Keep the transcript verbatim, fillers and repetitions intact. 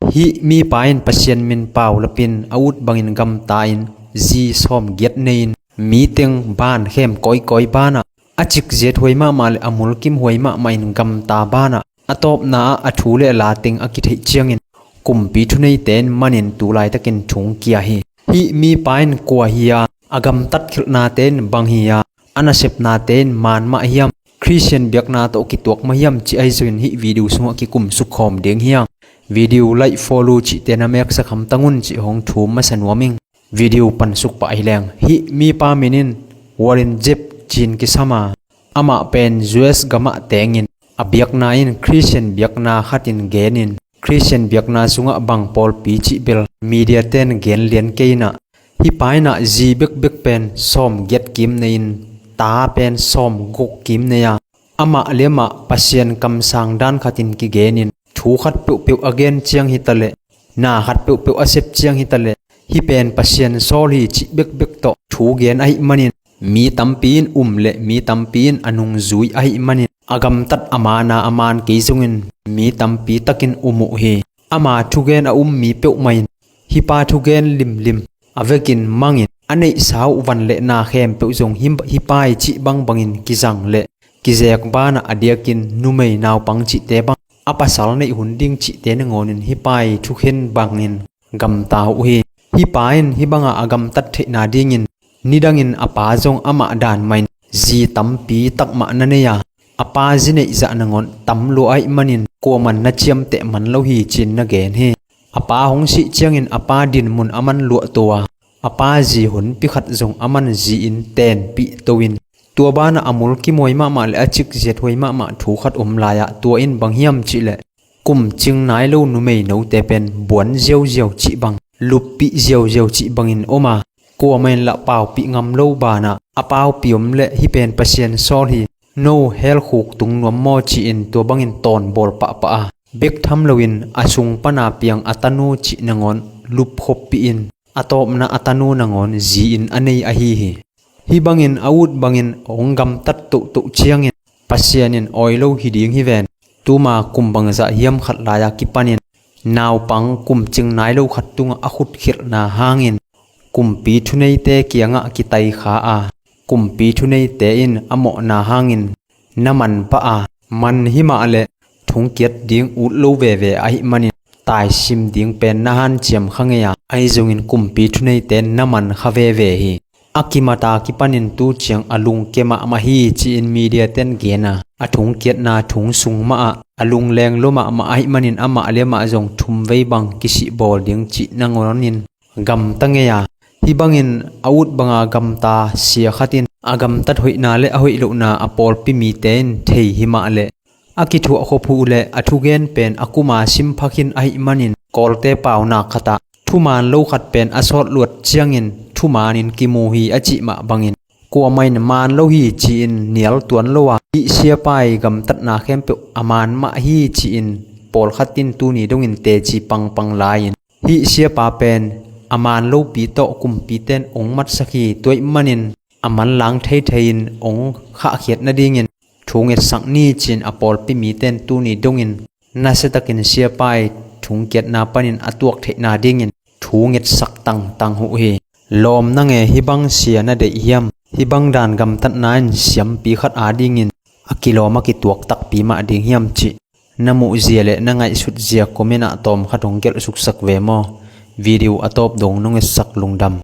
Hih mipa in Pasian min paulapin a ut bangin gamta in zi sawmgiat nei-in, mi teng ban khem kawikawi banah a cikziat huai mahmah le a mulkim huai mahmah in gamta banah a tawpna ah a thu le a la teng a kitheih ciangin kumpi thuneite in manin tu laitakin thungkia hi. Hih mipa in kua hi a, a gamtat khelhnate in bang hi a, a nasepnate in man mah hiam, Khristian biakna tawh kituak mah hiam cih ahi zongin hih video sungah kikum sukkhawm ding hi hang. Video like, follow cihte na meksak hamtang un cih hong thum masa nuam ing. Video pansuk pah hi leng. Hih mipa min in Warren Jeffs ci-in kisam a, amah pen U S gamah tengin a biakna in Khristian biakna khatin genin, Khristian biakna sungah bang pawlpi cih bel media ten gen lian kei inah, hih pa inah zi bekbek pen sawmgiat kim nei-in ta pen sawmguk kim nei a, amah le amah Pasian kamsang dan khatin kigenin thu khat peuhpeuh a gen ciang hitaleh, na khat peuhpeuh a sep ciang hitaleh, hih pen Pasian sawl hi cih bekbek tawh thu gen ahih manin, mi tampi in um le mi tampi in a nungzui ahih manin a gamtat a man a, a man kei zongin mi tampi takin um uh hi. Ama thugen a um mi peuhmah in hih pa thugen limlim a vekin mangin a neihsa uh van le na khempeuh zong hih, hih pa i cih bangbangin kizang le kizek banah a diakin numei naupang cihte bang a pasal neih hun ding cihte nangawnin hih pa i thukhen bangin gamta uh hi. Hih pa in hih banga a gamtat theihna dingin nidangin a pa zong amah dan mahin zi tampi tak mah na nei a, a pa zi neih zah nangawn tam lua ahih manin kuaman na ciamteh man lo hi ci-in na gen hi. A pa hong sih ciangin a pa dinmun a man luahto a, a pa zi honpi khat zong a man zi-in tenpih to-in, tua banah a mulkim huai mahmah le a cikziat huai mahmah thu khat om lai-ah tua in bang hiam cihleh, kum cing nai lo numei note pen buan ziauziau cih bang, luppih ziauziau cih bangin om a, kuamah in lah paupih ngam lo banah a paupih om le hih pen Pasian sawl hi, no hell khuk tung nuam maw ci-in tua bangin tawnbawl pahpah a, bek tham loin a sung pana piang a tanu cih nangawn lupkhoppih in, a tawpna a tanu nangawn zi-in a nei ahi hi. Hih bangin a ut bangin hong gamtat tohtoh ciangin Pasian in awi lo hi ding hi ven. Tuma kum bangzah hiam khat lai-a kipanin naupang kum cing nai lo khat tungah a khutkhelhna hangin kumpi thuneite kiangah kitaikha a, kumpi thuneite in a mawhna hangin na man pah a, man himah le thungkiat ding ut lo veve ahih manin taisim ding pen na hanciam kha ngei a, ahi zongin kumpi thuneite in na man kha veve hi. A kimata kipanin tu ciang a lungke mahmah hi ci-in media ten gen a, a thungkiatna thung sung mahah a lungleng lua mahmah ahih manin amah le amah zong thumvei bang kisihbawl ding cih nangawnin gamta ngei a, hih bangin a ut banga gamta sia khatin a gamtat hoihna le a hoih lohna a pawlpi mite in thei himah le a kithuah khop uh le a thugen pen a kuma simpha khin ahih manin Kawlte paunak khatah thuman lo khat pen a sawt luat ciangin thumanin kimu hi a cih mah bangin kuamah in man lo hi ci-in nial tuan lo a, hih siapa i gamtatna khempeuh a man mah hi ci-in pawlkhat in tuni dongin teci pangpang lai-in hih siapa pen a man lopi tawh kumpite in ong matsak hi, tua ahih manin a manlang theithei-in ong khahkhiat nadingin thu ngetsak ni ci-in a pawlpi mite in tuni dongin nasiatakin siapa i thungkiatna panin a tuak theihna dingin thu ngetsak tangtang uh hi. Lawm na nge, hih bang sia na deih hiam? Hih bang dan gamtatna in siampi khat adingin a kilawm a kituak takpi mah ding hiam cih na muhzia le na ngaihsutzia comment ah tawmkhat hong gelh suksak ve maw? Video a tawp dong nong etsak, lungdam.